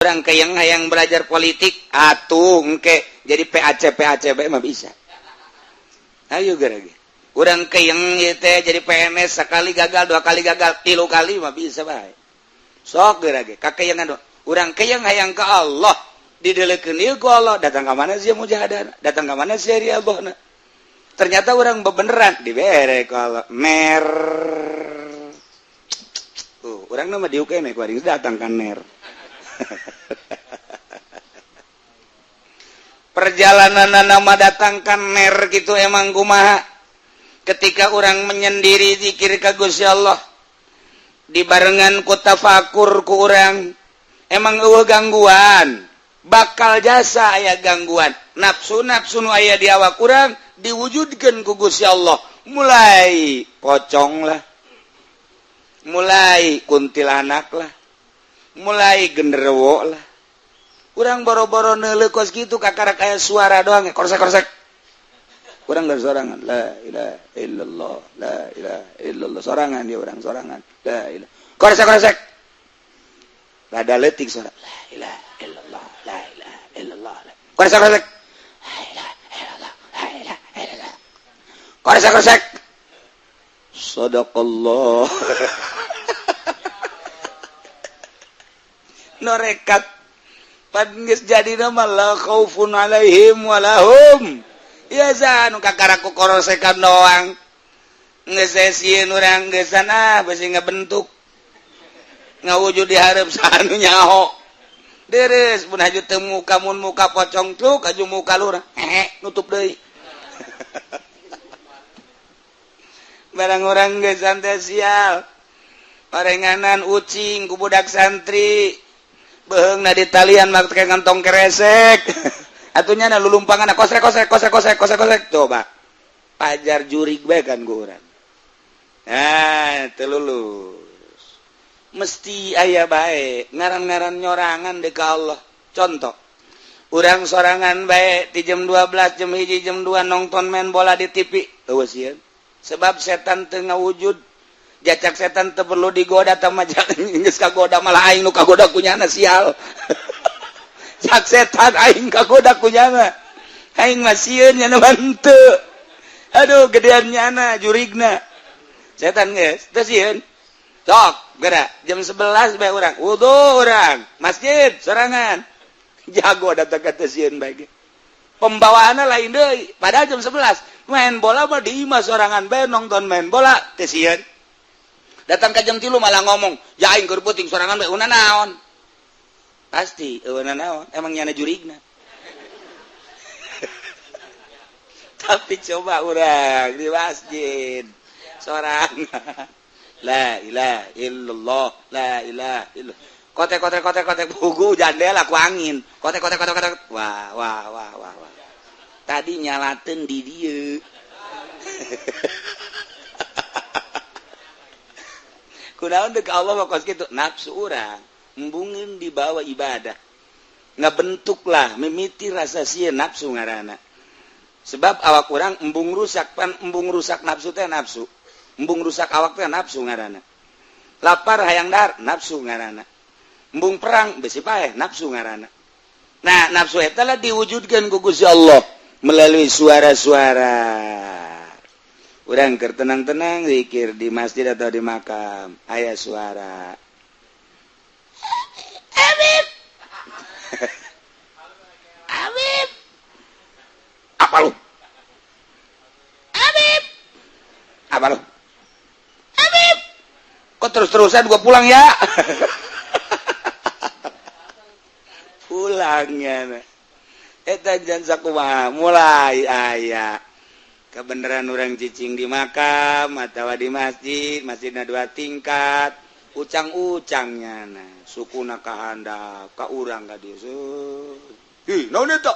Urang keyeng hayang belajar politik atuh engke jadi PAC PAC bae mah bisa. Ayo geura ge. Urang keyeng ieu teh jadi PNS, sekali gagal, dua kali gagal, tilu kali mah bisa bae. Sok geura ge kakeyengan. Urang keyeng hayang ka Allah, didelekeun ieu ku Allah, datang ka mana sih mujahadah, datang ka mana sih riyadhahna. Ternyata urang bebeneran dibere ku Allah mer. Tuh, urang mah diuk keneh ku aing datang ka ner. Perjalanan nama datangkan ner gitu emang kumaha ketika orang menyendiri zikir ka Gusti Allah dibarengan ku tafakur ku urang, emang eueuh gangguan, bakal jasa aya gangguan nafsu. Nafsu nu aya di awak urang diwujudkeun ku Gusti Allah, mulai pocong lah, mulai kuntilanak lah, mulai genderuwo lah. Urang boro-boro neuleuh kos kitu, kakara kayak suara doang, korsek korsek, urang dari sorangan, la ilaha illallah, la ilaha illallah, sorangan dia, urang sorangan, la ilaha, korsek korsek, rada leutik suara, la ilaha illallah, la ilaha illallah, korsek korsek, la ilaha illallah, la ilaha illallah, korsek korsek, sadaqallah. Norekat pan geus jadi nama la khaufun alaihim walahum ya nu kakara ku korosekan doang, geus sieun urang geusan ah, beusi ngabentuk ngawujud di hareup saha nu nyaho. Deres mun haju teu muka, mun muka pocong truk aju muka lurah, hehe, nutup deui. Barang urang geusan teh sial, parenganan ucing ku budak santri, beheungna di talian make kantong keresek atunya na lulumpangan, kosrek kosrek kosrek kosrek kosrek kosrek, coba pajar jurig bae kan ku urang. Nah, teu lulus, mesti aya bae ngaran-ngaran nyorangan deui ka Allah. Contoh, urang sorangan bae di jam 12, jam 1, jam 2 nonton main bola di TV, eueuh sieun, sebab setan teu ngawujud. Jacak setan teu perlu digoda, tama geus kagoda, malah aing nu kagoda ku nyana, sial. Cak setan aing kagoda ku nyana, aing mah sieun, nyana mah henteu. Aduh, gedean nyana jurigna. Setan geus teu sieun. Sok geura jam 11 bae urang wudu, urang masjid sorangan, jago datang ka teu sieun bae ge. Pembawaanna lain deui, padahal jam 11 main bola mah di imah sorangan bae nonton main bola teu sieun. Datang ke jam 3 malah ngomong, ya aing keur peuting sorangan bae una naon, pasti eueuna naon, emang nyana jurigna. Tapi coba urang di masjid sorangan, la ilaha illallah, la ilaha illallah, kotek kotek kotek kotek, bugu jandela ku angin, kotek kotek kotek kotek, wah wah wah wah wah, tadi nyalateun di dieu. Kunaon deuk Allah mah kos kitu, nafsu urang embungeun dibawa ibadah, ngabentuklah mimiti rasa sieun, nafsu ngaranna. Sebab awak urang embung rusak, pan embung rusak nafsu teh nafsu, embung rusak awak teh nafsu ngaranna. Lapar hayang dahar, nafsu ngaranna. Embung perang besi paeh, nafsu ngaranna. Nah, nafsu eta lah diwujudkeun ku Gusti Allah melalui suara-suara. Urang keur tenang-tenang zikir di masjid atau di makam, aya suara, Habib, Habib, apa lu? Habib, apa lu? Habib, kok terus-terusan, gua pulang ya. Pulangnya eta jan sakumaha mulai aya kebenaran orang cicing di makam atau di masjid, masjidna dua tingkat, ucang-ucangnya nah sukuna kahandap ka urang ka dieu. Hi, naon eta?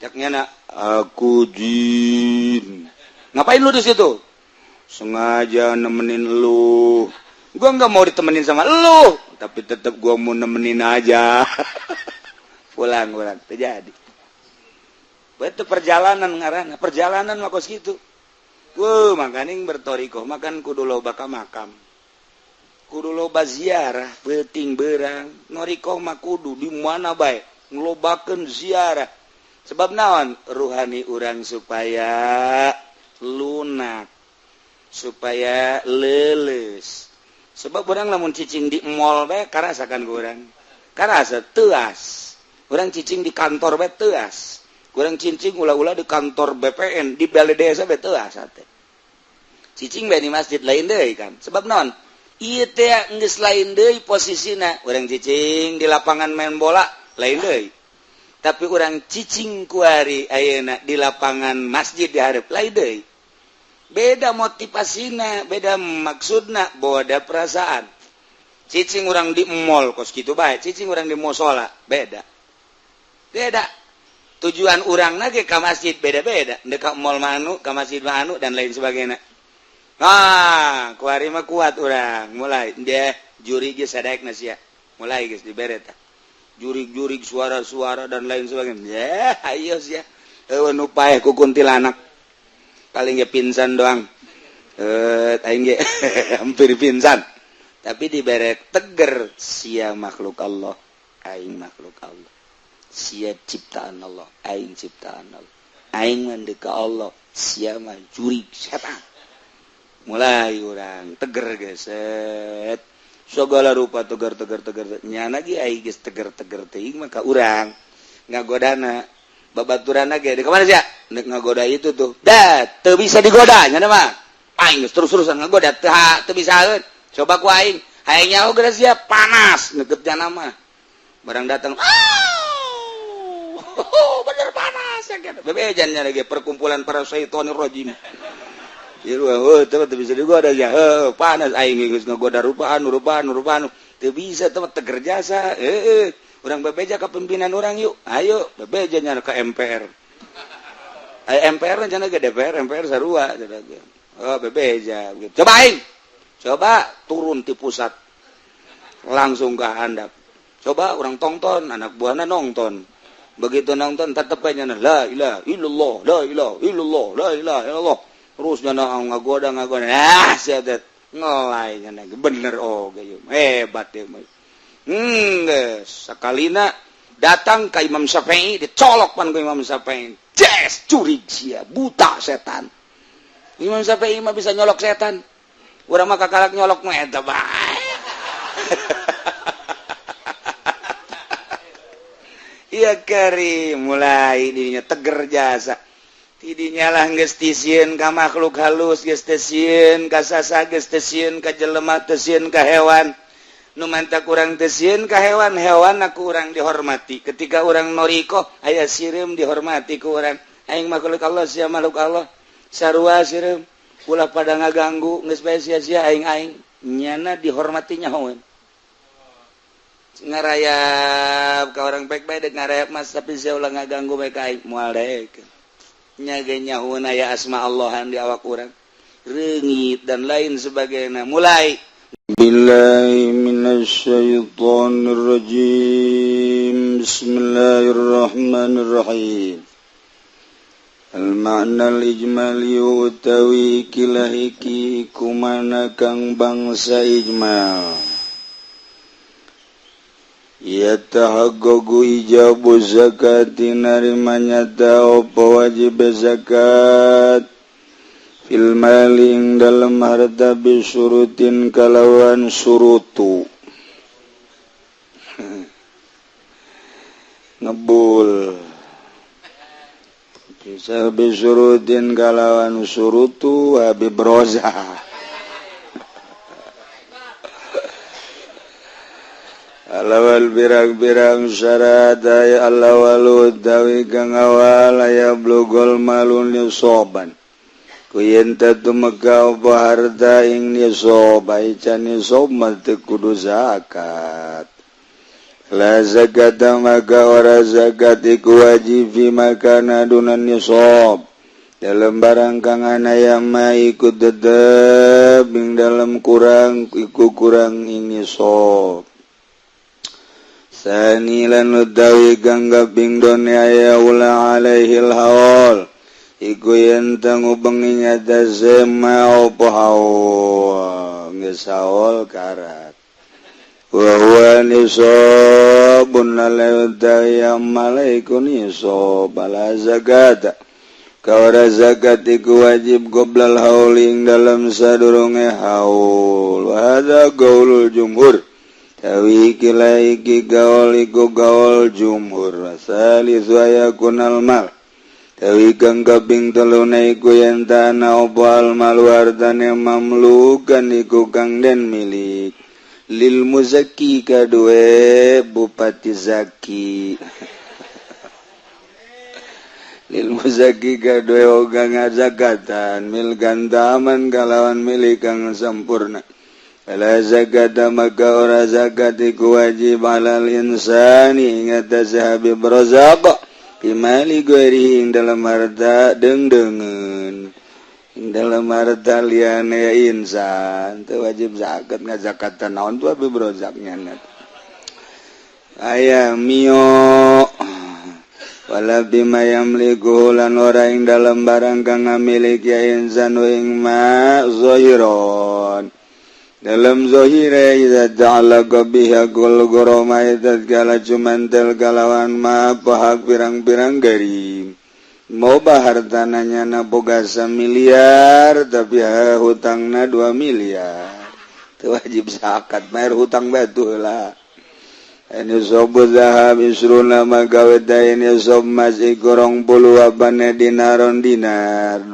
Cak nyana, aku jin. Ngapain lu di situ? Sengaja nemenin lu. Gua nggak mau ditemenin sama lu, tapi tetap gua mau nemenin aja. Pulang pulang terjadi. Itu perjalanan ngaranna, perjalanan mah kos kitu. Wuh, makaning bertoriko makan kudu loba ka makam. Kudu loba ziarah peuting beurang norikoh mah kudu di mana bae ngelobakeun ziarah. Sebab naon? Ruhani urang supaya lunak, supaya leuleus. Sebab urang lamun cicing di mall bae karasakan ku urang, karasa teuas. Urang cicing di kantor bae teuas. Urang cicing ulah-ulah di kantor BPN, di balai desa bae teuas teh. Cicing bae di masjid lain deui kan. Sebab naon? Ieu teh geus lain deui posisina. Urang cicing di lapangan main bola lain deui. Tapi urang cicing kuari ayeuna di lapangan masjid di hareup lain deui. Beda motivasina, beda maksudna, beda perasaan. Cicing urang di mall kos kitu bae, cicing urang di musola beda. Beda. Tujuan urang ge ka masjid beda-beda, ndek ka mall manu, ka masjid manu dan lain sebagainya. Ah, kuari mah kuat urang, mulai dia juri geus sadaekna sia. Mulai geus dibere tah. Jurig-jurig suara-suara dan lain sebagainya. Ya, ayo sia. Eueuh nu paeh ku kuntilanak. Paling ge pingsan doang. Aing ge hampir pingsan. Tapi dibere teger sia makhluk Allah, aing makhluk Allah. Sia ciptaan Allah, aing ciptaan Allah. Aing mah ka Allah, sia mah jurig setan. Mulai urang teger geset segala rupa teger teger teger nyana ge ai geus teger teger teuing maka urang ngagodana babaturanna ge di kamana sia nek ngagoda itu tuh dah teu bisa digoda nyana mah aing geus terus-terusan ngagoda teu teu bisaeun. Coba ku aing hayang nyaho geus sia panas ngeukeut nyana mah barang datang oh bener panas ya kan bebejan nya ge perkumpulan para syaitonir rajim. Oh, teu bisa digoda ya. Heuh, panas aing geus ngagoda rupaan rupaan rupaan teu bisa teh teger jasa. Heeh, urang bebeja ka pimpinan urang yuk. Ayo bebeja nya ka MPR. Ayo MPR cenah ge DPR, MPR sarua cenah ge. Oh, bebeja. Coba aing. Coba turun ti pusat. Langsung ke handap. Coba urang tongton, anak buahna nonton. Begitu nonton tetep aja la ilaha illallah, la ilaha illallah, la ilaha illallah. Terus nyana ngagoda ngagoda ah sia teh ngelai nyana bener oh ge hebat ieu mah. Geus sakalina datang ka Imam Syafi'i dicolok pan ku Imam Syafi'i. Jes curig sia buta setan. Imam Syafi'i mah bisa nyolok setan. Urang mah kakalak nyolok mah eta bae. Iya kari mulai dirinya teger jasa. Tidinya lah geus tisieun ka makhluk halus, geus teu sieun ka sasa, geus teu sieun ka jelema, teu sieun ka hewan. Nu manta kurang teu sieun ka hewan, hewan aku urang dihormati. Ketika urang noriko aya sireum dihormati ku urang. Aing makhluk Allah, sia makhluk Allah. Sarua sireum, ulah pada ngaganggu, geus bae sia-sia aing-aing. Nyana dihormati nyahoeun. Ngarayap ka orang baik-baik dek ngarayap mas tapi sia ulah ngaganggu bae ka aing moal daek. Nyage nyahoeun aya asma Allahan di awak urang reungit dan lain sebagainya. Mulai billahi minasyaitonir rajim. Bismillahirrahmanirrahim. Al-ma'na al-ijmali utawi ikilah iki kumana kang bangsa ijmal. Ya tahaggogu ijabu zakati narima nyata apa wajib zakat fil mali ing dalem harta bisurutin kalawan surutu ngebul bisa bisurutin kalawan surutu Habib Roza. Alawal birang-birang syarat aya alawalu dawi kang awal aya blugol malun nisoban ku yen teu tumeka apa harta ing nisob can nisob mah teu kudu zakat. La zakata maka ora zakat iku wajib fi makana dunan nisob dalam barang kang anaya ma iku tetep ing dalem kurang iku kurang ing nisob. Sani lan utawi kang kaping done aya ula alaihil haul iku yen teu ngubengi nyata sema apa haul. geus haul karat wa huwa nisabun la malaiku nisab la zakata kawara zakat iku wajib qoblal haul ing dalam sadurunge haul wa hadza qaulul jumhur tawi kila iki gaul iku gaul jumhur salisu ayakunal mal tawi kang kaping teluna iku yen tanah apa al mal hartane mamlukan iku kang den milik lil muzakki kadue bupati zaki lil muzakki kadue oga ngazakatan mil gantaman kalawan milik kang sampurna. Fala zakata maka ora zakat iku wajib alal insani ing atase Habib Razak bimali ghairihi ing dalam harta dengdengen ing dalam harta liyane insan teu wajib zakat ngazakatan naon tuh Habib Razak nya aya mio wala bima yamliku lan ora ing dalam barang kang ngamiliki insan ing ma zahiron dalam zahire idza ta'alaqa biha gul gurama idza kala cumantel kalawan ma pahak pirang-pirang garim mau hartananya na boga miliar tapi hutangna 2 miliar teu wajib zakat bayar hutang batu lah ini sobu zahab isruna magawe ini sob mas iku 20 abane dinaron dinar 20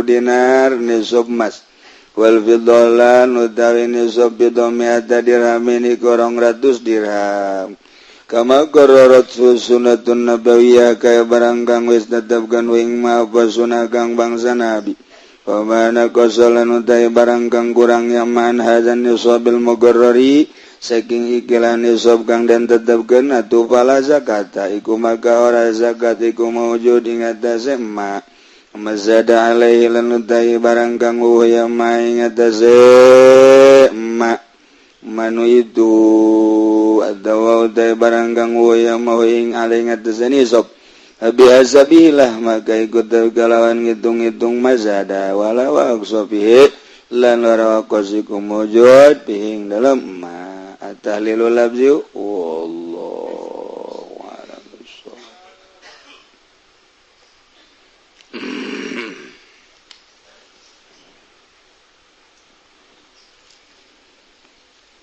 dinar nisab mas wal fiddolan utawi nisab fiddah mi'ata dirhamin iku 200 dirham kama qararat sunnatun nabawiyah kaya barang kang wis tetepkeun ing ma apa sunah kang bangsa nabi wa mana qasalan utawi barang kang kurang yaman hadzan nisabil mugarrari saking ikilah nisab kang den tetepkeun atuh fala zakata iku maka ora zakat iku maujud ing atase ma mazada alaihi lan utai barang kang ya ma ing atase ma manu itu atawa utai barang kang ya ma ing alaihi ing atase nisab bihasabilah maka ikut kalawan ngitung-ngitung mazada wala wa aqsafihi lan ora qasiku mujud pihing dalam ma at-tahlilul lafzi wallahu a'lam bissawab.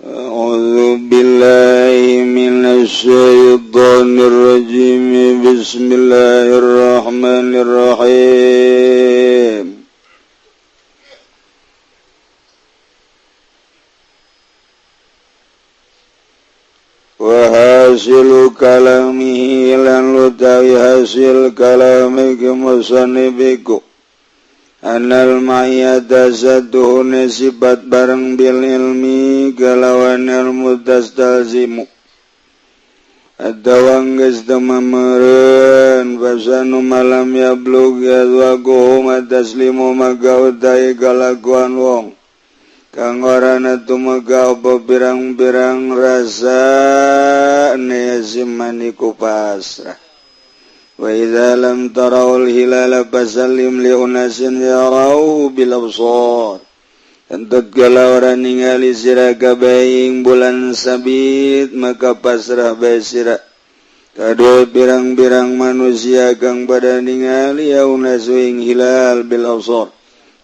A'udzu billahi minasy syaithanir rajim. Bismillahirrahmanirrahim. Wa hasilu kalamihi lan utawi hasil kalami musannifiku anal ma'iyata saduhune sifat bareng bil ilmi kalawan ilmu tastalzimu atawa geus temameureun fasanu malam yablug yadwaguhum taslimu maka utai kalakuan wong kang ora tumega apa pirang-pirang rasa neziman iku pasrah. Wa idza lam tarawul hilala fasallim li unasin yarauhu bil absar. Entut kala ora ningali sira kabeh ing bulan sabit maka pasrah bae sira kadue pirang-pirang manusia kang pada ningali ya unasu ing hilal bil absar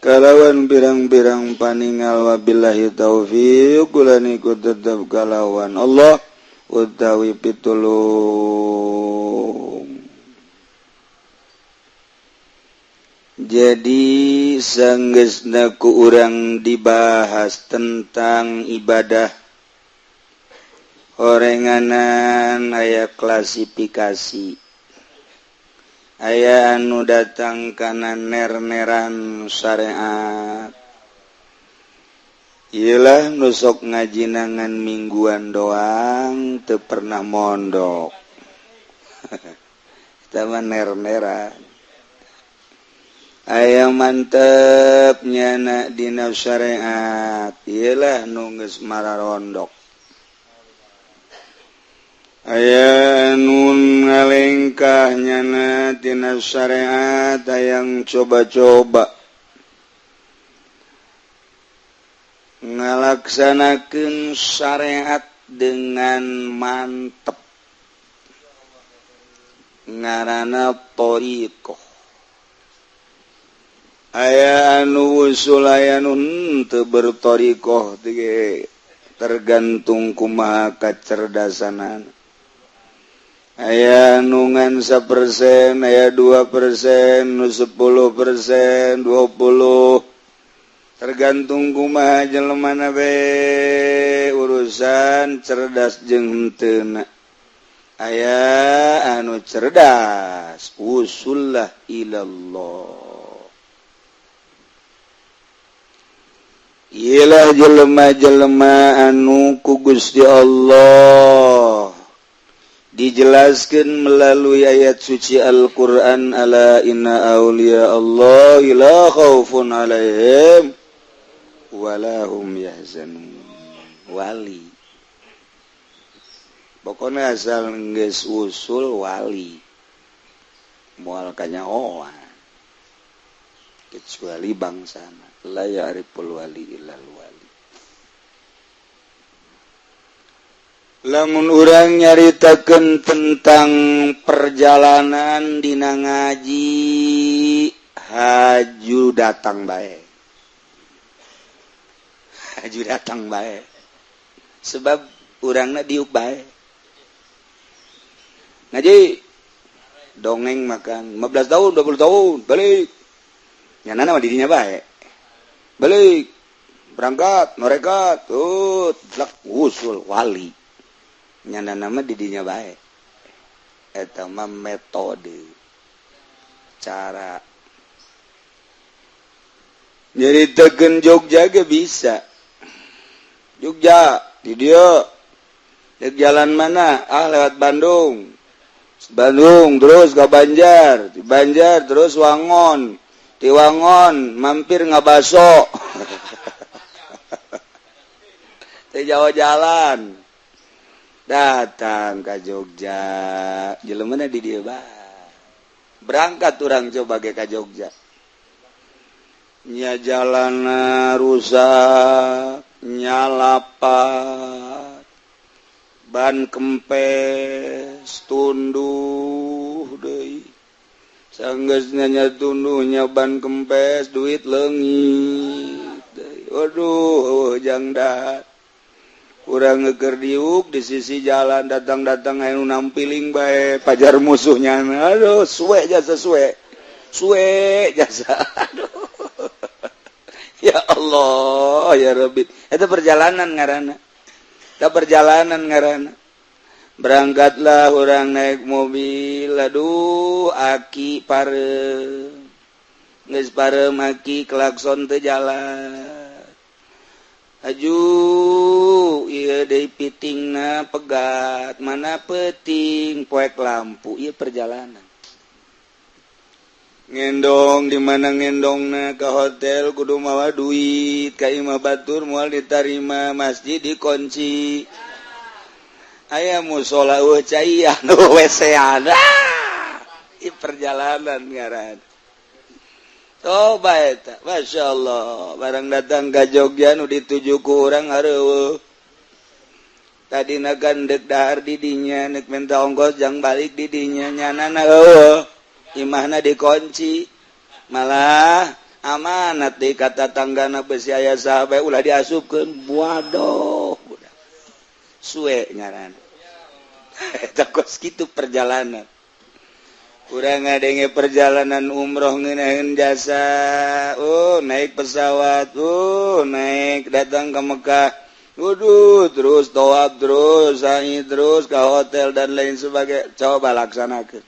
kalawan pirang-pirang paningal. Wabillahi taufiq lan iku tetep kalawan Allah utawi pitulung. Jadi sanggeusna ku urang dibahas tentang ibadah horenganan aya klasifikasi aya anu datang kana ner-neran syariat. Iyalah nu sok ngajinangan mingguan doang teu pernah mondok. Eta mah ner-neran. Aya mantep nyana dina syariat. Iyalah nu geus mararondok. Aya nun ngalengkah nyana tina syariat hayang coba-coba Ngalaksanakeun syariat dengan mantep ngaranna thariqah. Aya anu usul aya nu henteu berthariqah teh tergantung kumaha kacerdasanana. Aya nu ngan 1%, aya 2%, nu 10%, 20, tergantung kumaha jelemana be urusan cerdas jeung henteuna. Aya anu cerdas usullah ilallah. Iyalah jelema-jelema anu ku Gusti Allah dijelaskan melalui ayat suci Al-Qur'an, ala inna auliya Allah la khaufun alaihim wala hum yahzanun. Wali pokoknya asal geus usul wali moal kanyahoan kecuali bangsana la ya'riful wali illal wali. Lamun urang nyaritakeun tentang perjalanan dina ngaji haju datang bae. Haju datang bae. Sebab urangna diuk bae. Ngaji dongeng makan 15 tahun 20 tahun balik. Nyanana mah dirinya bae. Balik berangkat norekat tuh tlak usul wali. Nyana nama didinya baik. Eta mah metode cara nyaritakeun Jogja ge bisa. Jogja di dieu dek jalan mana? Ah lewat Bandung. Bandung terus ke Banjar, di Banjar terus Wangon, di Wangon mampir ngabaso. Teh jauh jalan. Datang ke Jogja, jelemana di dieu bae. Berangkat urang coba ge ka Jogja. Nya jalana rusak, nya lapat, ban kempes, tunduh deui. Sanggeusna nya tunduhnya ban kempes, duit leungit deui. Waduh, jang dahar. Urang ngeker diuk di sisi jalan datang-datang anu nampiling bae pajar musuhnya. Aduh, suwe jasa suwe. Suwe jasa. Aduh. Ya Allah, ya Rabbi. Itu perjalanan ngaranna. Eta perjalanan ngaranna. Berangkatlah orang naik mobil, aduh aki pareum. Geus pareum aki klakson teu jalan. Aju ieu deui pitingna pegat, mana peting poek lampu, ieu perjalanan. Ngendong di mana ngendongna ke hotel kudu mawa duit, ka imah batur moal ditarima, masjid dikunci. Aya musola eueuh caian, WC-an. Ieu perjalanan ngaran. Coba eta, Masya Allah, barang datang ke Jogja nu dituju ku urang areueuh. Tadina kan deuk dahar di dinya, neuk minta ongkos jang balik di dinya, nyanana eueuh. Imahna dikunci. Malah amanat deui ka tatanggana besi aya saha bae ulah diasupkeun. Waduh, budak. Suwe ngaranna. Eta kos kitu perjalanan. Urang ngadenge perjalanan umroh ngeunaheun jasa, naik pesawat, naik datang ke Mekah, waduh, terus tawaf terus, sa'i terus ke hotel dan lain sebagainya. Coba laksanakeun.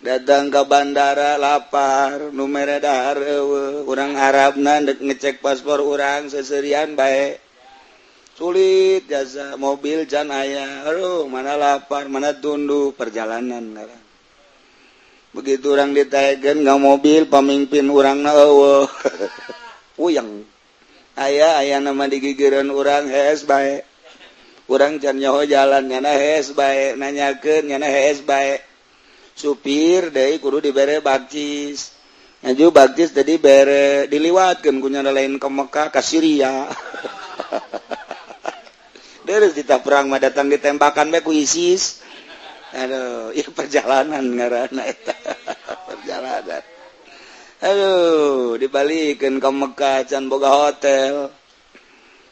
Datang ke bandara lapar, nu mere dahar eueuh, urang Arabna dek ngecek paspor urang seserian bae. Sulit jasa, mobil can aya, aduh mana lapar, mana tunduh perjalanan ngaran. Begitu orang ditaekeun ka mobil pamimpin urangna eueuh. Puyeng. Aya aya nama digigireun urang hees bae. Urang can nyaho jalan nyana hees bae, nanyakeun nyana hees bae. Supir deui kudu dibere bakcis. Aju baktis tadi bere diliwatkeun ku nyana lain ke Mekah, ka Syria. Terus di perang mah datang ditembakan bae ku ISIS. Aduh, ya perjalanan ngaranna eta. Perjalanan. Aduh, dibalikeun ke Mekah can boga hotel.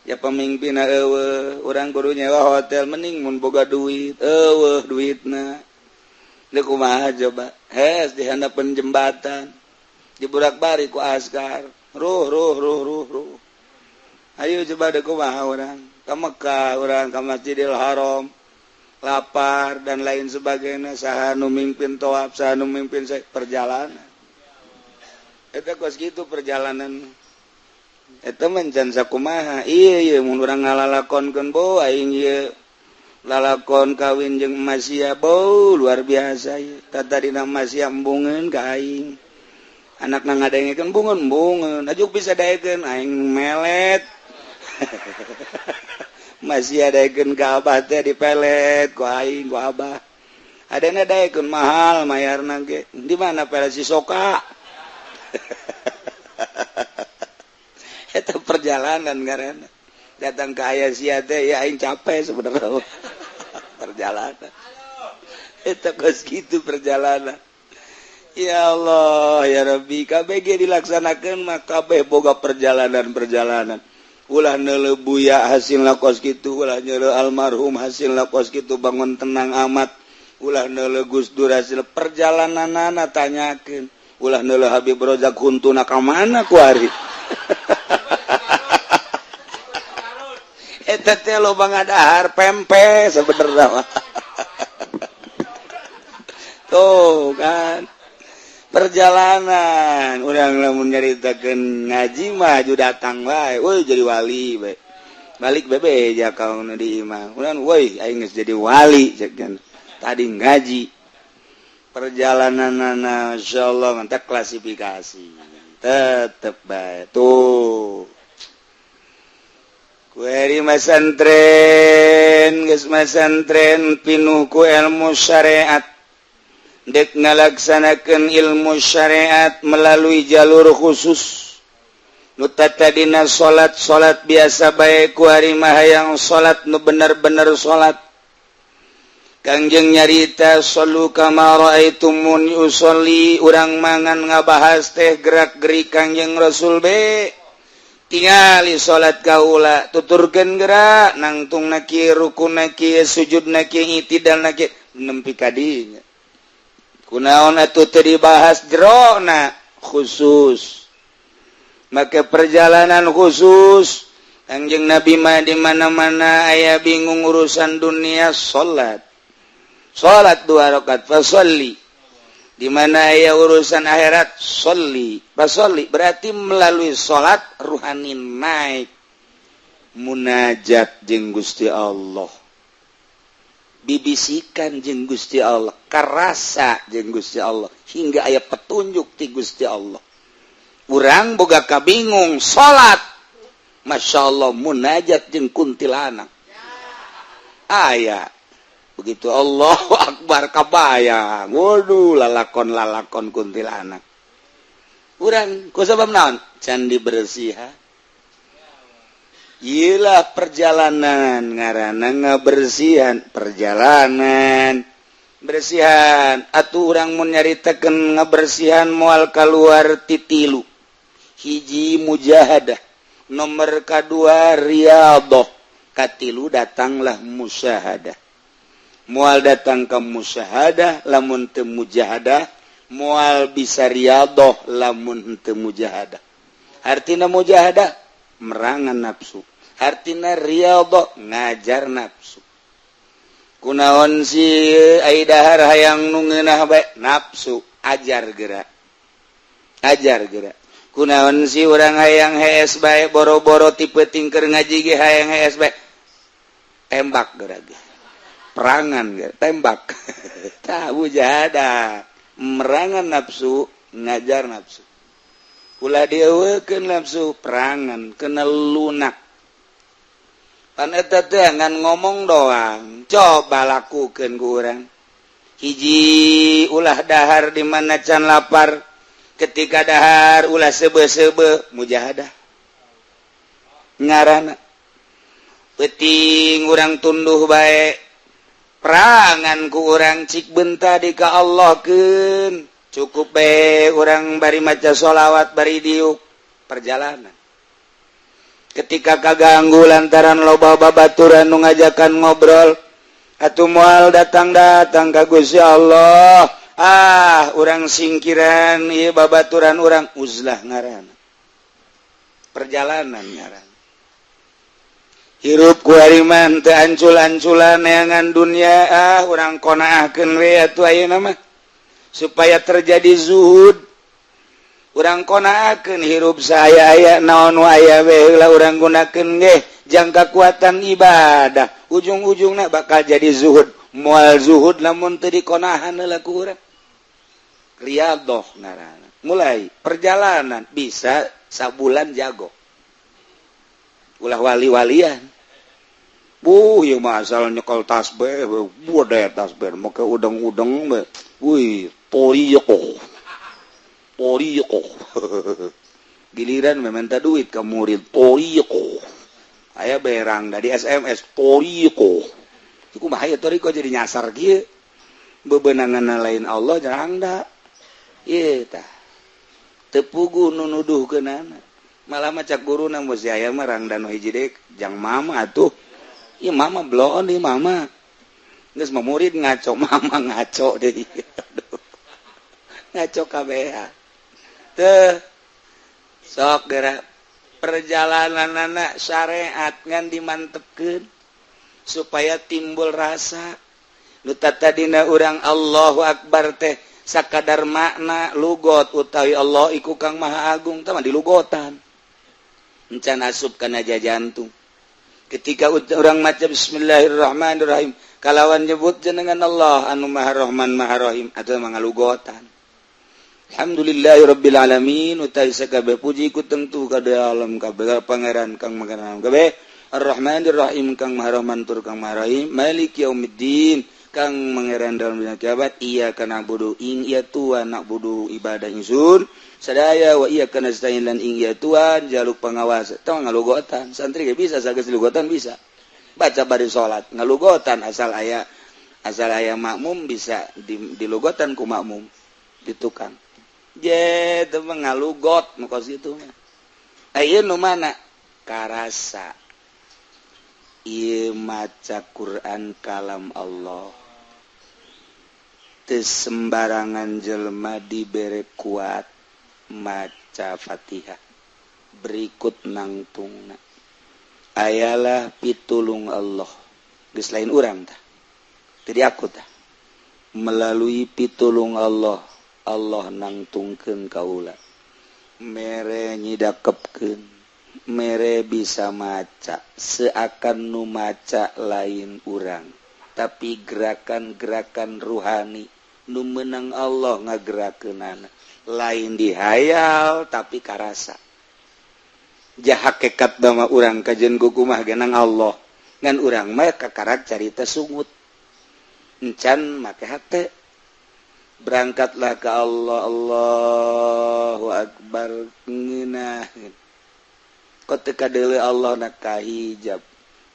Ya pemimpin euweuh, urang kudu nyewa hotel, mending mun boga duit, euweuh duitna. Deuk kumaha coba? Hes di handapeun jembatan. Diburak-balik ku askar. Ruh ruh ruh ruh ruh. Ayo coba deuk kumaha urang? Ke Mekah urang, ke Masjidil Haram, lapar dan lain sebagainya, saha nu mimpin tawaf, saha nu mimpin perjalanan eta kos gitu. Perjalanan eta mencan sakumaha. Iya iya, mun urang ngalalakonkeun bo aing ieu lalakon kawin jeung Masia bo luar biasa ieu. Tata dina Masia embungeun ka aing, anakna ngadengekeun bungeun bungeun ajuk bisa daekeun aing melet. Masih daekeun ka abah teh, dipelet ku aing ku abah. Adena daekeun mahal mayarna ge. Di mana pelet si soka? Eta perjalanan ngaranna. Datang ke ayah sia teh ya aing capek sebenarnya. Perjalanan eta geus kitu perjalanan. Ya Allah ya Rabbi, KBG dilaksanakan mah kabeh boga perjalanan-perjalanan. Ulah neuleuh Buya hasilna kos kitu, ulah neuleuh almarhum hasilna kos kitu, bangun tenang amat. Ulah neuleuh Gus Dur hasil perjalananana tanyakeun. Ulah neuleuh Habib Rozak huntuna ka mana kuari. Eta teh loba ngadahar pempe sebenarnya mah. Tuh kan perjalanan urang lamun nyaritakeun ngaji mah aju datang wae, woi jadi wali bae. Balik bebe ja ka nu di imah urang, woi aing geus jadi wali cek tadi ngaji. Perjalananana insyaallah mantap, klasifikasi tetep bae tuh. Kueri masantren geus masantren pinuh ku ilmu syariat, dek ngalaksanakeun ilmu syariat melalui jalur khusus. Nu tadina salat salat biasa bae, ku ari mah hayang salat nu bener-bener salat. Kangjeng nyarita shallu kama raaitumuni usolli. Urang mangan ngabahas teh gerak-gerik Kangjeng Rasul be. Tingali salat kaula, tuturkeun gerak nangtung na kieu, rukun na kieu, sujud na kieu, itidal na kieu, nempi ka dinya. Kunaon atuh teu dibahas jerona khusus? Maka perjalanan khusus Kangjeng Nabi mah di mana-mana aya bingung urusan dunia, salat salat dua rakaat, fasolli. Di mana aya urusan akhirat, sholli fasolli. Berarti melalui salat ruhani naik, munajat jeung Gusti Allah, bibisikan jeung Gusti Allah, karasa jeung Gusti Allah, hingga aya petunjuk ti Gusti Allah. Urang boga kabingung salat, Masya Allah munajat jeung kuntilanak aya. Begitu Allahu Akbar kabayang, waduh, lalakon-lalakon kuntilanak urang. Ku sabab naon? Can dibersihan. Iyalah perjalanan ngaranna ngabersihan, perjalanan bersihan. Atuh urang mun nyaritakeun ngabersihan moal kaluar titilu. Hiji mujahadah, nomor kadua riyadhah, katilu datanglah musyahadah. Moal datang ke musyahadah lamun teu mujahadah, moal bisa riyadhah lamun teu mujahadah. Artina mujahadah merangan nafsu, hartina riyadhah ngajar nafsu. Kunaon si ai dahar hayang nu ngeunah bae, nafsu ajar gerak, ajar gerak. Kunaon si urang hayang hees bae, boro-boro tipe tingker ngaji ge hayang hees bae, tembak gerak, perangan gerak, tembak. Tah, mujahadah merangan nafsu, ngajar nafsu. Ulah dieuweukeun nafsu, perangan kena lunak. Pan eta teh ngan ngomong doang, coba lakukeun ku urang. Hiji ulah dahar di mana can lapar. Ketika dahar ulah seube-seube, mujahadah ngaranna. Peuting urang tunduh bae, perangan ku urang, cik benta di ka Allah keun. Cukup bae urang bari maca sholawat, bari diuk perjalanan. Ketika kaganggu lantaran loba babaturan nu ngajakan ngobrol atau mual datang-datang ka Gusti Allah, ah, urang singkiran ieu babaturan urang. Uzlah ngaran, perjalanan ngaran. Hirup ku hariman teu ancul-anculan neangan dunia. Ah, urang qonaahkeun we atuh ayeuna mah supaya terjadi zuhud. Urang qonaahkeun hirup saya aya, naon nu aya we heula urang gunakeun ge jang kakuatan ibadah. Ujung-ujungna bakal jadi zuhud. Moal zuhud lamun teu dikonahan heula ku urang. Riyadhoh ngaranna. Mulai perjalanan bisa sabulan jago, ulah wali-walian. Buh, ieu mah asal nyekel tasbih, buah daya tasbih, make udeng-udeng we. Wih, toriqoh. Toriqoh. Giliran minta duit ke murid, toriqoh. Aya berang dari SMS, toriqoh. Iku bahaya toriqoh jadi nyasar kieu. Bebenangan lain Allah jarang da. Ieu tah. Teu puguh nu nuduhkeunana. Malah mah cak guruna, "Mun aya mah rangda nu hiji deui jang mama atuh." Ieu mama bloon di mama. Geus mah murid ngaco, mama ngaco deui. Ngaco kabeh. Teu sok geura perjalanan anak syariat ngan dimantepkeun supaya timbul rasa. Nu tadina urang Allahu Akbar teh sakadar makna lugot utawi Allah iku kang maha agung teh mah dilugotan, encan asup kana jantung. Ketika orang maca bismillahirrahmanirrahim kalawan nyebut jenengan Allah anu maha rahman maha rahim atau mangalugotan. Alhamdulillahirabbil alamin utawi sakabeh puji ku tentu ka alam kabeh pangeran kang pangeran kabeh, Ar-Rahmanir Rahim kang Maha Rahman tur kang Maha Rahim, Malik Yaumiddin kang mangeran dalam dina kiamat, iyyaka na'budu ing iya tuan na'budu ibadah ingsun sadaya, wa iyyaka nasta'in lan ing iya tuan jaluk pengawas. Tong ngalugotan santri ge bisa, sageus lugotan bisa baca bari salat ngalugotan, asal aya makmum bisa di, dilugotan ku makmum di tukang je teu ngalugot nu kos kitu mah. Aya nu mana karasa ieu maca Quran kalam Allah, teu sembarangan jelema dibere kuat maca Fatihah berikut nangtungna ayalah pitulung Allah. Geus lain urang tah, jadi aku tah melalui pitulung Allah, Allah nangtungkeun kaula, mere nyidakepkeun, mere bisa maca seakan nu maca lain urang, tapi gerakan-gerakan ruhani nu menang Allah ngagerakeunana, lain dihayal tapi karasa. Jah hakekat dama urang kajen kukumah genang Allah, ngan urang mah kakarak carita sungut encan make hate. Berangkatlah ke Allah, Allahu Akbar, ngeunah kok teu kadeuleu Allah na kahijab.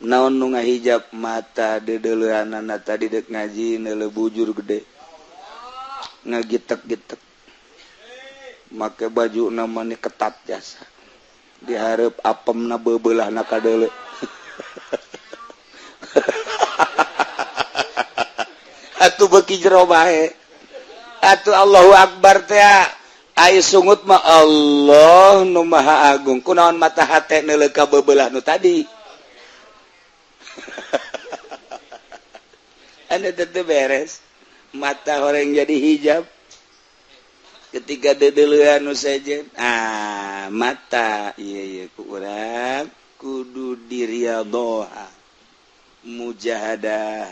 Naon nu ngahijab? Mata deudeuleunana tadi dek ngaji neuleu bujur gede ngagitek-gitek, make baju namanya ketat jasa diharap apem na beubelah na kadeuleu. Atuh beuki jero bae atuh Allahu Akbar teh. Ai sungut mah Allah nu Maha Agung, kunaon mata hate neuleuh ka beubelah nu tadi? Anu teu beres, mata orang jadi hijab ketika dedeleuan nu sejen. Ah, mata iya iya ku urang kudu diriadhoha, mujahadah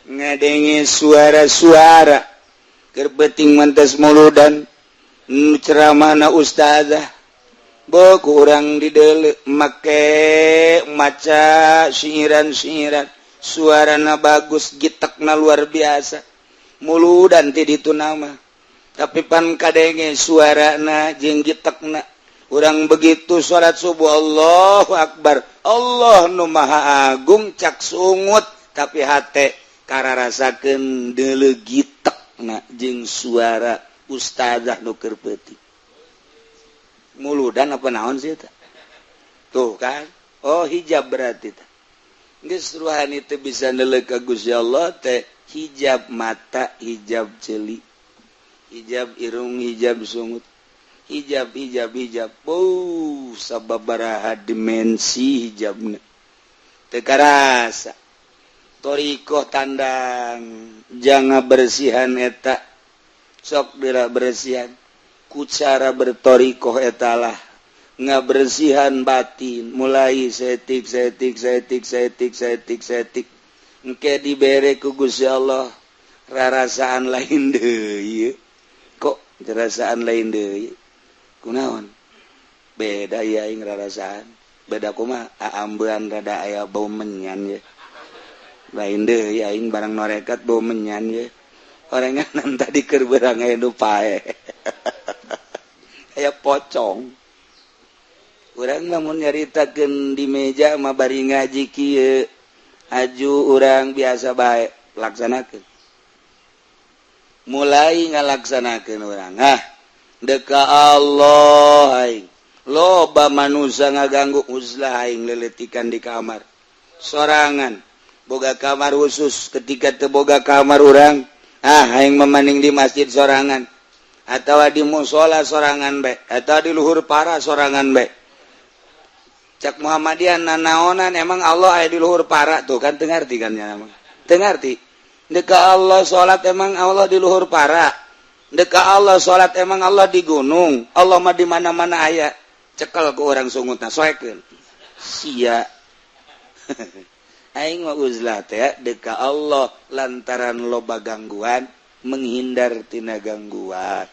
ngadenge suara-suara keur peuting mantes muludan ceramahna ustazah bo ku urang dideuleu make maca syiiran-syiiran, suarana bagus, gitekna luar biasa, muludan ti ditu nama. Tapi pan kadenge suarana jeung gitekna. Urang begitu salat subuh, Allahu Akbar, Allah nu Maha Agung, cak sungut, tapi hate kararasakeun deuleu gitekna jeung suara ustazah nu keur peuting. Muludan apa naon sih eta? Tuh kan. Oh, hijab berarti teh. Geus ruhani teh bisa neuleuh ka Gusti Allah teh, hijab mata, hijab ceuli, hijab irung, hijab sungut, hijab, hijab, hijab. Oh, sababaraha dimensi hijabna teu karasa. Thoriqoh tandang jangan bersihan eta, sok dira bersihan ku cara berthoriqoh etalah ngabersihan batin, mulai setik setik setik setik setik setik, engke dibere ku Gusti Allah rarasaan lain deui. Kok rarasaan lain deui, kunaon beda ya? Aing rarasaan beda kumaha? Aambean rada aya bau menyan ya, lain deui aing barang norekat bau menyan ya. Orenganan tadi keur beurang aya nu pae, aya pocong. Urang lamun nyaritakeun di meja mah bari ngaji kieu, aju urang biasa bae laksanakeun, mulai ngalaksanakeun urang, ah, deka Allah aing, loba manusia ngaganggu, uzlah aing, leletikan di kamar sorangan, boga kamar khusus. Ketika teu boga kamar urang, ah, aing memaning di masjid sorangan atau di musola sorangan bae atau di luhur para sorangan bae. Cak Muhammadiyah, nanaonan emang Allah aya di luhur para? Tuh kan, teu ngarti kan nya, teu ngarti. Deka Allah salat, emang Allah di luhur para? Deka Allah salat, emang Allah di gunung? Allah mah di mana-mana aya. Cekel ku urang sungutna, soekeun sia. Aing mah uzlah teh deka Allah lantaran loba gangguan, menghindar tina gangguan.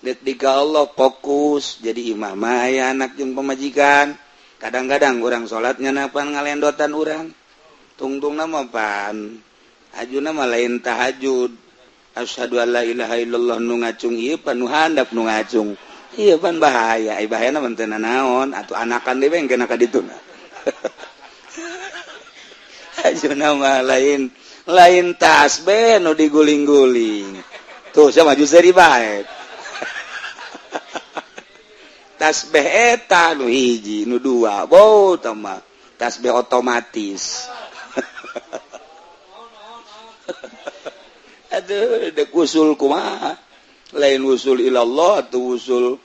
Dek dika Allah fokus jadi imam mah aya anak jeung pamajikan. Kadang-kadang urang salatnya napan ngalendotan urang tungtung nama pan ajuna mah lain tahajud, asyhadu alla ilaha illallah nu ngacung ieu pan, nu handap nu ngacung ieu pan, bahaya. Ai bahayana mah teu naon atuh, anakan deui kena ka dituna. Ajuna mah lain lain tasbih nu diguling-guling tuh, sama maju seri bae tasbih eta nu hiji nu dua, bo mah tasbih otomatis. Aduh, dek usul kumaha, lain usul ilallah atau usul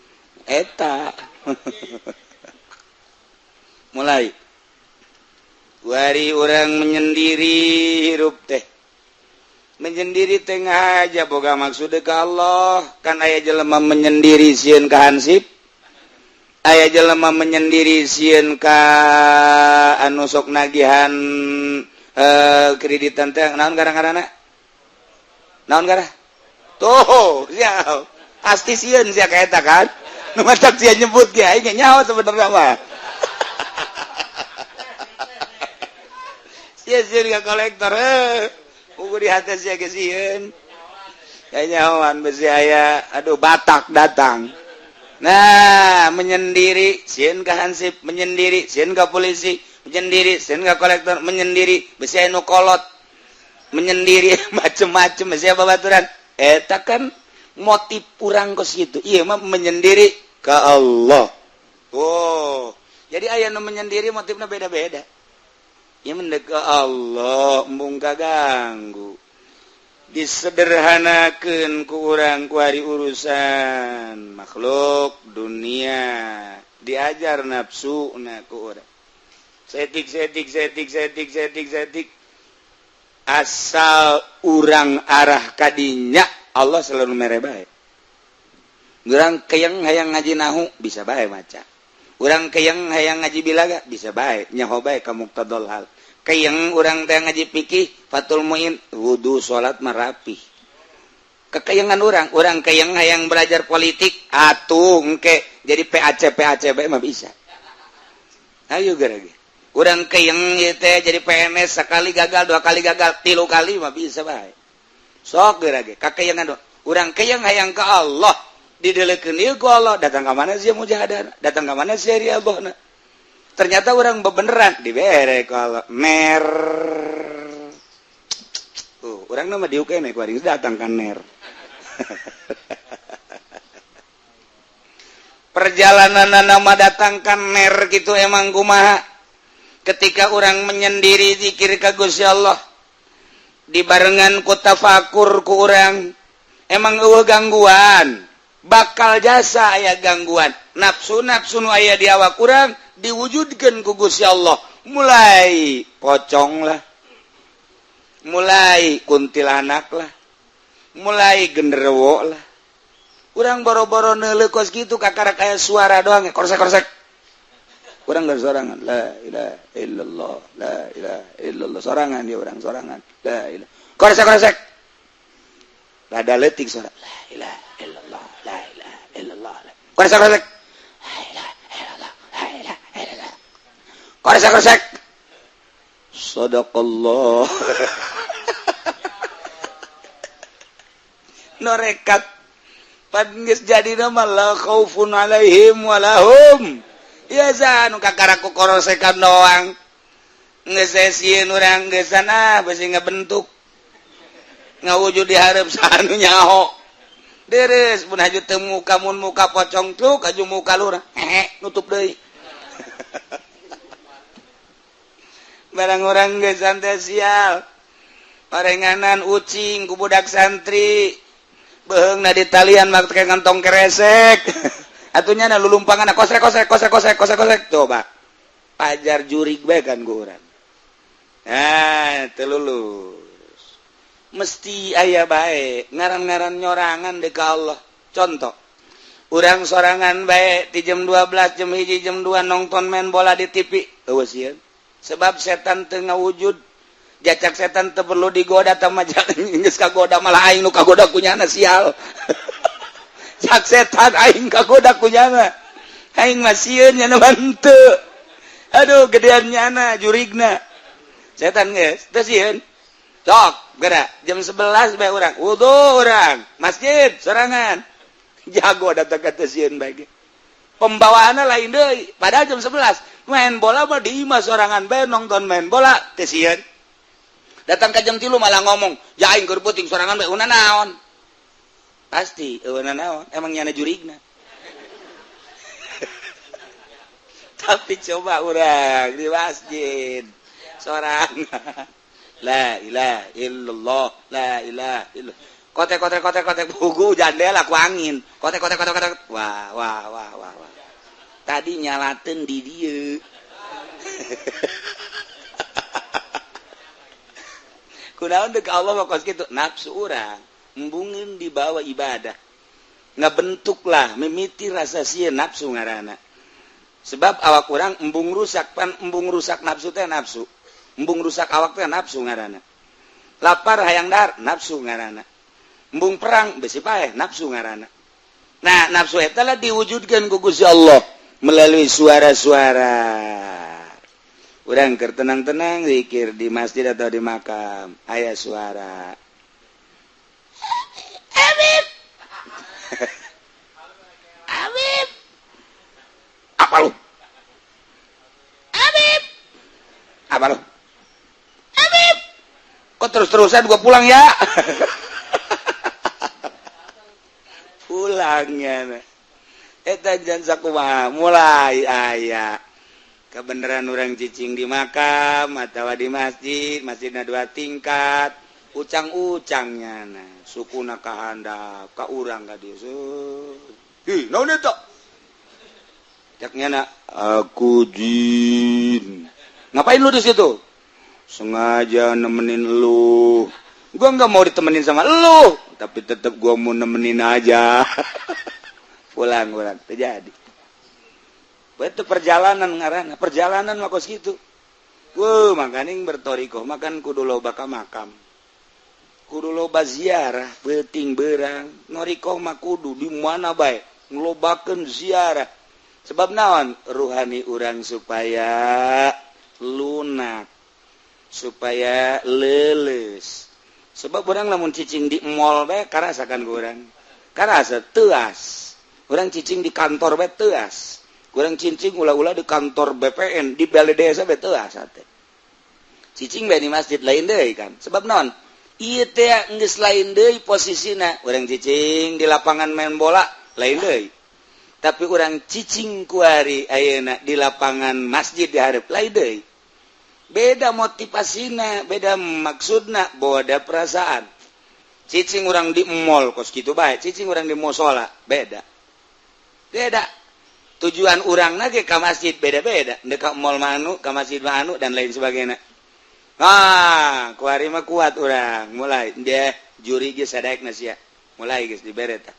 eta. Mulai wari orang menyendiri, hirup teh menyendiri tengah aja boga maksud ke Allah kan. Aya jelema menyendiri sieun ka hansip, aya jelema menyendiri sieun ka anu sok nagihan kreditan teh, naon garang-garana, naon gara tuh sia, pasti sieun sia ka eta kan. Nu matak sia nyebut ge aing nyaho sebenarnya mah sia sieun ka kolektor, ukur di hati sia ge sieun nyahoan besi aya. Aduh, Batak datang. Nah, menyendiri sieun ka hansip, menyendiri sieun ka polisi, menyendiri sieun ka kolektor, menyendiri besi anu kolot, menyendiri macem-macem siapa babaturan eta kan. Motif urang kos gitu, iya mah menyendiri ke Allah. Oh, jadi aya nu menyendiri motifnya beda-beda. Ieu mendek ke Allah, embung kaganggu, disederhanakeun ku urang ku hari urusan makhluk dunia, diajar nafsu na ku urang setik setik setik setik setik setik, asal urang arah kadinya Allah selalu mere bae. Urang keyeng hayang ngaji nahu bisa bae maca, urang keyeng hayang ngaji bilaga bisa bae, nyaho bae ka muqtadol hal. Keyeng urang teh ngaji fikih Fathul Muin, wudu salat marapih kekeyengan urang. Urang keyeng hayang belajar politik atuh engke jadi PAC PAC bae mah bisa. Ayo geura ge urang keyeng ieu teh jadi PNS, sekali gagal, dua kali gagal, tilu kali mah bisa bae. Sok geura ge kakeyengan. Urang keyeng hayang ka Allah didelekeun ieu ku Allah, datang ka mana sia mujahadah, datang ka mana sia riadhahna. Ternyata urang bebeneran dibere ku Allah ner. Tuh, urang mah diuk keneh ku ari datang ka ner. Perjalanan nama datangkan ner gitu emang kumaha ketika orang menyendiri zikir ka Gusti Allah dibarengan ku tafakur ku urang emang eueuh gangguan bakal jasa aya gangguan nafsu-nafsu nu aya di awak urang diwujudkeun ku Gusti Allah mulai pocong lah, mulai kuntilanak lah, mulai genderuwo lah. Urang boro-boro neuleuh kos kitu kakara kaya suara doang korsek-korsek. Urang geus sorangan la ilaha illallah la ilaha illallah sorangan dia urang sorangan la ilaha korsek-korsek. Rada leutik suara la ilaha illallah la ilaha illallah korsek-korsek la ilaha illallah la ilaha illallah korsek-korsek. Sadaqallah. Norekat pan geus jadi nama la khaufun alaihim walahum ya nu kakara ku korosekan doang geus sieun urang geus ah beusi ngabentuk ngawujud di hareup saha nu nyaho deres mun haju teu muka mun muka pocong truk haju muka lurah hehe nutup deui. Barang urang geus santai sial parenganan ucing ku budak santri beheungna di talian make kantong keresek atunya na lulumpangan kosrek kosrek kosrek kosrek kosrek kosrek coba pajar jurig bae kan ku urang. Nah teu lulus mesti aya bae ngaran-ngaran nyorangan deui ka Allah. Contoh urang sorangan bae di jam 12 jam 1 jam 2 nonton main bola di TV eueuh sieun sebab setan teu ngawujud. Jacak setan teu perlu digoda tah mah geus kagoda malah aing nu kagoda kunyana sial. Cak setan aing kagoda kunyana aing mah sieun nya henteu. Aduh gedean nyana jurigna setan geus teu sieun. Sok geura jam 11 bae urang wudu urang masjid sorangan jago datang ka teu sieun bae ge. Pembawaanna lain deui padahal jam 11 main bola mah di imah sorangan bae nonton main bola teu sieun. Datang ke jam 3 malah ngomong, ya aing keur peuting sorangan bae una naon. Pasti eueuna naon, emang nyana jurigna. Tapi coba urang di masjid sorangan. La ilaha illallah, la ilaha illallah. Kotek kotek kotek kotek bugu jandela ku angin. Kotek kotek kotek kotek. Wah wah wah wah wah. Tadi nyalateun di dieu. Kunaon deuk Allah mah kos kitu nafsu urang embungeun dibawa ibadah ngabentuklah mimiti rasa sieun nafsu ngaranna sebab awak urang embung rusak pan embung rusak nafsu teh nafsu embung rusak awak teh nafsu ngaranna lapar hayang dahar nafsu ngaranna embung perang besi paeh nafsu ngaranna. Nah nafsu eta lah diwujudkeun ku Gusti Allah melalui suara-suara. Urang keur tenang-tenang zikir di masjid atau di makam aya suara Habib Habib apa lu Habib apa lu Habib kok terus-terusan gua pulang ya. Pulangnya eta jan sakumaha mulai aya kebenaran orang cicing di makam atau di masjid, masjidna dua tingkat, ucang-ucangnya nah sukuna kahandap ka urang ka dieu. Hi, naon eta? Caknya na aku jin. Ngapain lu di situ? Sengaja nemenin lu. Gua nggak mau ditemenin sama lu, tapi tetap gua mau nemenin aja. Pulang-pulang terjadi. Itu perjalanan ngaranna, perjalanan mah kos kitu. Wuh, makaning bertorikoh makan kudu loba ka makam. Kudu loba ziarah, peuting beurang. Norikoh mah kudu di mana bae ngelobakeun ziarah. Sebab naon? Ruhani urang supaya lunak, supaya leuleus, Sebab urang lamun cicing di mall bae karasakan ku urang, karasa teuas. Urang cicing di kantor bae teuas. Urang cicing ulah-ulah di kantor BPN, di balai desa bae teuas hate. Cicing bae di masjid lain deui kan. Sebab naon? Ieu teh geus lain deui posisina. Urang cicing di lapangan main bola lain deui. Tapi urang cicing kuari ayeuna di lapangan masjid di hareup lain deui. Beda motivasina, beda maksudna, beda perasaan. Cicing urang di mall kos kitu bae, cicing urang di musola beda. Beda. Tujuan urang ge ka masjid beda-beda, ndek ka mall manu, ka masjid manu dan lain sebagainya. Ah, kuari mah kuat urang, mulai deh jurig geus sadaekna sia. Mulai geus dibere tah.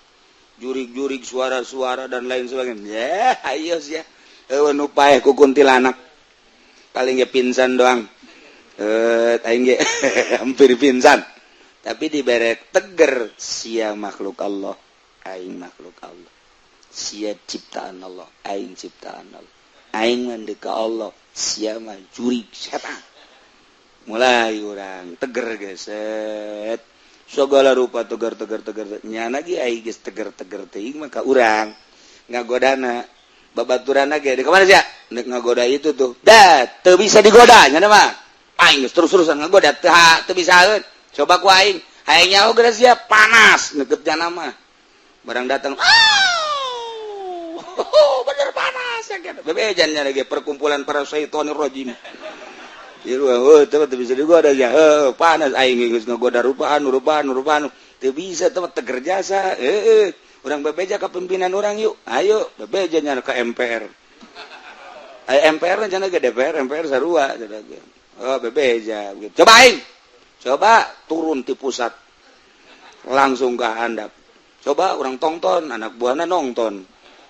Jurig-jurig, suara-suara dan lain sebagainya. Ya, ayo sia. Eueuh nu paeh ku kuntilanak. Paling ge pingsan doang. Eh, aing ge hampir pingsan. Tapi dibere teger, sia makhluk Allah, aing makhluk Allah. Sia ciptaan Allah, aing ciptaan Allah. Aing mah ka Allah, sia mah jurig setan. Mulai urang teger geset. Segala rupa tegar tegar tegar, nyana ge ai geus teger teger teuing mah ka urang ngagodana babaturan ge di kamana sia nek ngagoda itu tuh dah teu bisa digoda. Nyana mah aing geus terus-terusan ngagoda teu teu bisaeun. Coba ku aing hayang nyaho geus sia panas neukeut nyana mah barang datang, oh, bener panas ya kan. Bebejan nya lagi perkumpulan para syaitonir rajim. Ieu oh teu bisa digoda ya. Heuh, panas aing geus ngagoda rupaan rupaan rupaan teu bisa teu teger jasa. Heueuh, urang bebeja ka pimpinan urang yuk. Ayo bebeja nya ka MPR. Ayo MPR cenah ge DPR, MPR sarua cenah ge. Oh bebeja. Coba aing. Coba turun ti pusat. Langsung ke handap. Coba urang tongton, anak buahna nonton.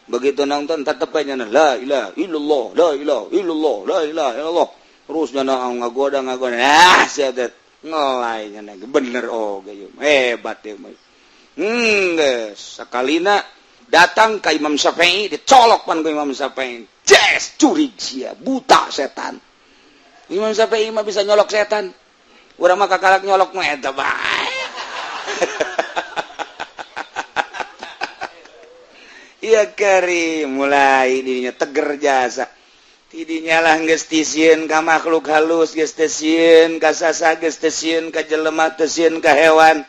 Begitu nonton tetep aja la ilaha illallah, la ilaha illallah, la ilaha illallah. Terus nyana ngagoda ngagoda. Ah, sia teh ngelai nyana bener oh ge hebat ya mah. Geus sakalina datang ka Imam Syafi'i, dicolok pan ku Imam Syafi'i. Jes curig sia, buta setan. Imam Syafi'i mah bisa nyolok setan. Urang mah kakalak nyolok mah eta bae. Iya kari mulai dirinya teger jasa. Tidinya lah geus tisieun ka makhluk halus, geus teu sieun ka sasa, geus teu sieun ka jelema, teu sieun ka hewan.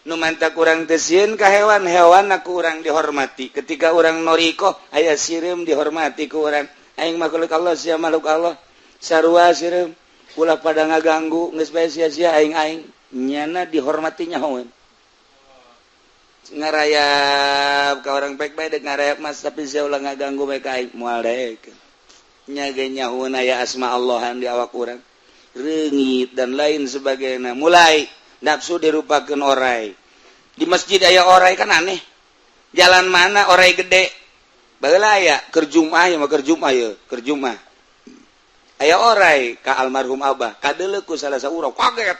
Nu manta kurang teu sieun ka hewan, hewan aku urang dihormati. Ketika urang noriko aya sireum dihormati ku urang. Aing makhluk Allah, sia makhluk Allah. Sarua sireum. Ulah pada ngaganggu, geus bae sia-sia aing-aing. Nyana dihormati nyahoeun. Ngarayap ka orang baik bae dek ngarayap mas tapi sia ulah ngaganggu bae ka aing moal daek. Nya ge nyahoeun aya asma Allahan di awak urang. Reungit dan lain sebagainya. Mulai nafsu dirupakeun orai. Di masjid aya orai kan aneh. Jalan mana orai gede? Baheula aya keur Jumaah ya mah keur Jumaah ye, keur Jumaah. Aya orai ka almarhum Abah, kadeuleu ku salah saurang kaget.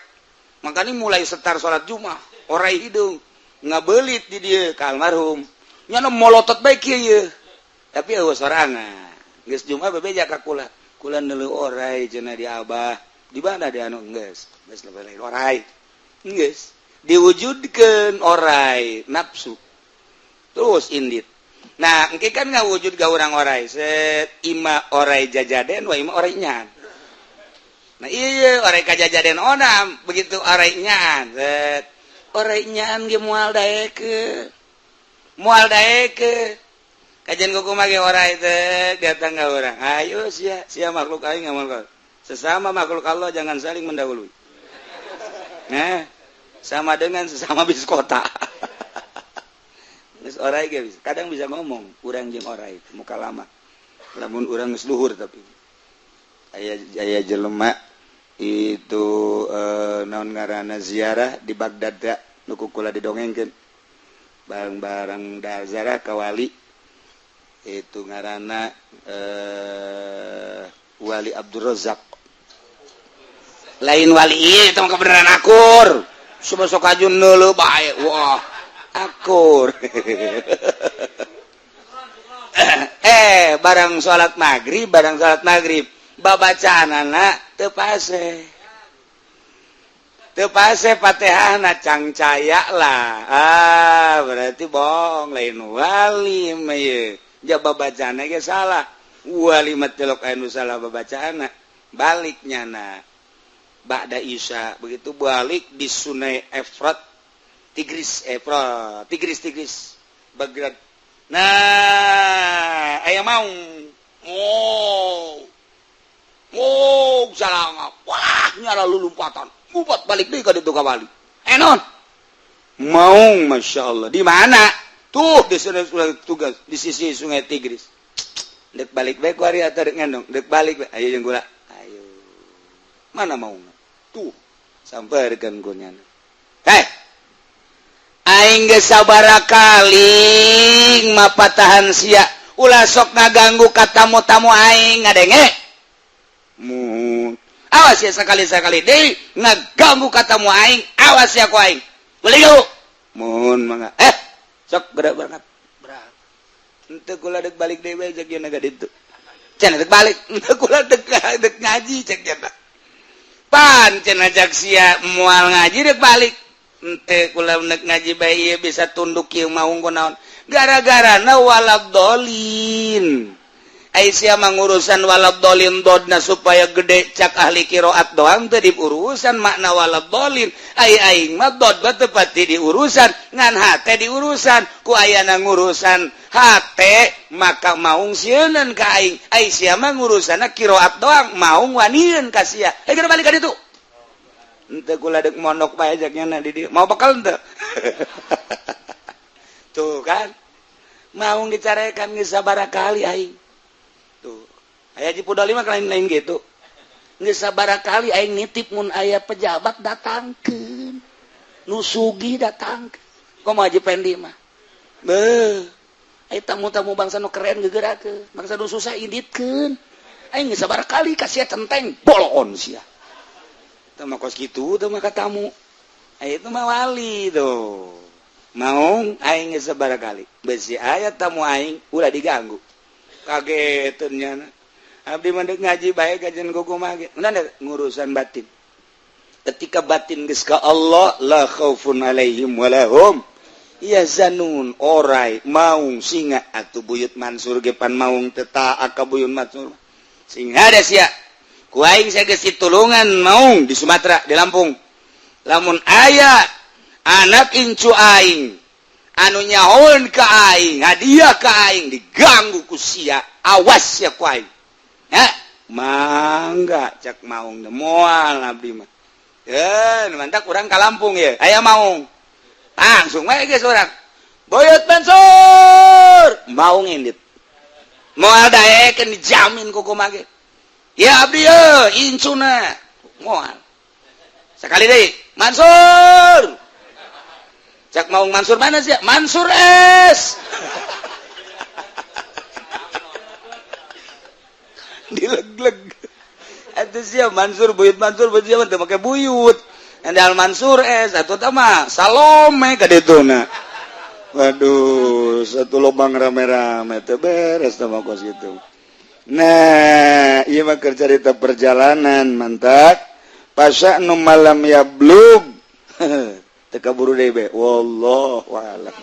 Makanya mulai setar salat Jumaah, orai hidung ngabelit di dieu ka almarhum. Nyana molotot bae kieu ye. Tapi eueuh sorangan. Geus Jumaah bebeja ka kula. Kula neuleuh orai cenah di Abah. Di mana di anu geus? Geus lain orai. Geus diwujudkeun orai nafsu. Terus indit. Nah, engke kan ngawujud ga urang orai. Set ima orai jajaden wa ima orai nyaan. Nah, iya orai kajajaden onam, begitu orai nyaan. Set orai nyaan ge moal daekeun. Moal daekeun. Kajian kuku mage orai teh datang ka urang. Ayo sia, sia makhluk aing ngamal. Sesama makhluk Allah jangan saling mendahului. Nah, sama dengan sesama bis kota. Geus orai ge bisa. Kadang bisa ngomong urang jeung orai muka lama. Lamun urang geus luhur tapi aya aya jelema itu naon ngaranna ziarah di Baghdad da nu ku kula didongengkeun. Barang-barang da ziarah ka wali itu ngaranna Wali Abdul Razak. Lain wali ieu itu mah kebenaran akur. Coba sok aju neuleuh bae. Wah, akur. Barang salat maghrib, barang salat maghrib, babacaanana teu pase. Teu pase Fatihahna cangcaya lah. Ah, berarti bohong, lain wali mah ieu. Jaba bacana ge salah. Wali mah telok anu salah babacaanna. Balik nyana. Ba'da Isya begitu balik di Sungai Efrat, Tigris, Efrat, Tigris, Tigris, Baghdad. Nah, aya maung. Oh. Oh, salah. Wah, nyala lulumpatan. Ngubat balik deui ka ditu ka wali. Eh, non. Maung, Masya Allah. Di mana? Tuh di sungai tugas di sisi Sungai Tigris. Dek balik bae ku ari atau dek ngendong? Dek balik bae. Ayo jeung kula. Ayo. Mana maung? Tuh, sampeurkeun ku nyana. Heh. Aing geus sabaraha kali mapatahan sia. Ulah sok ngaganggu ka tamu-tamu aing, ngadenge. Mun awas ya, sekali-sekali deui ngaganggu ka tamu aing, awas ya ku aing. Beli yuk. Mun mangga. Eh, sok gerak berangkat. Berangkat. Henteu, kula dek balik deui bae, cek ka ditu. Cenah dek balik, henteu, kula dek dek ngaji, cek cenah. Pan cenah cak sia moal ngaji dek balik. Henteu, kula dek ngaji bae, ieu bisa tunduk kieu maung kunaon. Gara-gara na waladolin. Aisyah mengurusan waladolin dodna supaya gede cak ahli kiroat doang teu diurusan makna waladolin. Ai aing mah dod mah teu pati diurusan, ngan hate diurusan. Ku ayana ngurusan hate maka maung sieuneun ka aing. Aisyah mah ngurusanna kiroat doang, maung wanieun ka sia. Eh, geura balik ka ditu. Henteu, kula deuk mondok bae, cek nya di dieu. Mau bekal henteu? Tuh kan maung dicarekan geus sabaraha kali aing. Tuh, aya Haji Pudoli mah lain-lain gitu. Geus sabaraha kali aing nitip, mun aya pejabat datangkeun, nu sugih datangkeun. Komo Haji Pendi mah. Beuh, aya tamu-tamu bangsa nu keren geugerakeun, bangsa nu susah inditkeun. Aing geus sabaraha kali kasih centeng bolon sia. Teu mah kos kitu teu mah ka tamu. Aya itu mah wali tuh. Maung aing geus sabaraha kali. Besi aya tamu aing ulah diganggu. Kageteun nyana. Abdi mah deuk ngaji bae kajian kumaha ge. Ngurusan batin. Ketika batin geus ka Allah, la khaufun alaihim walahum yahzanun. Orai maung singa atuh Buyut Mansur ge pan maung teu taat ka Buyut Mansur. Sing hade sia. Ku aing saya geus ditulungan maung di Sumatera, di Lampung. Lamun aya anak incu aing anu nyahoeun ka aing, hadiah ka aing diganggu ku sia, awas ya ku aing. Ya, mangga cak maung, moal abdi mah. Eh, mantap urang ka Lampung ya. Aya maung. Langsung wae geus urang. Buyut Mansur, maung indit. Moal daekeun, dijamin ku kumaha ge. Ya abdi ye, incuna. Moal. Sekali deui, Mansur. Cak maung, Mansur mana sih? Mansur S. Dileg-leg. Atuh sia Mansur, Buyut Mansur, buyut sia teu make buyut. Andal Mansur S atuh tah mah Salome ka dituna. Waduh, satu lubang rame-rame teu beres teh mah kos kitu. Nah, ieu mah keur carita perjalanan mantap. Pasa nu malam ya blug. Teu kaburu deui be. Wallahu a'lam.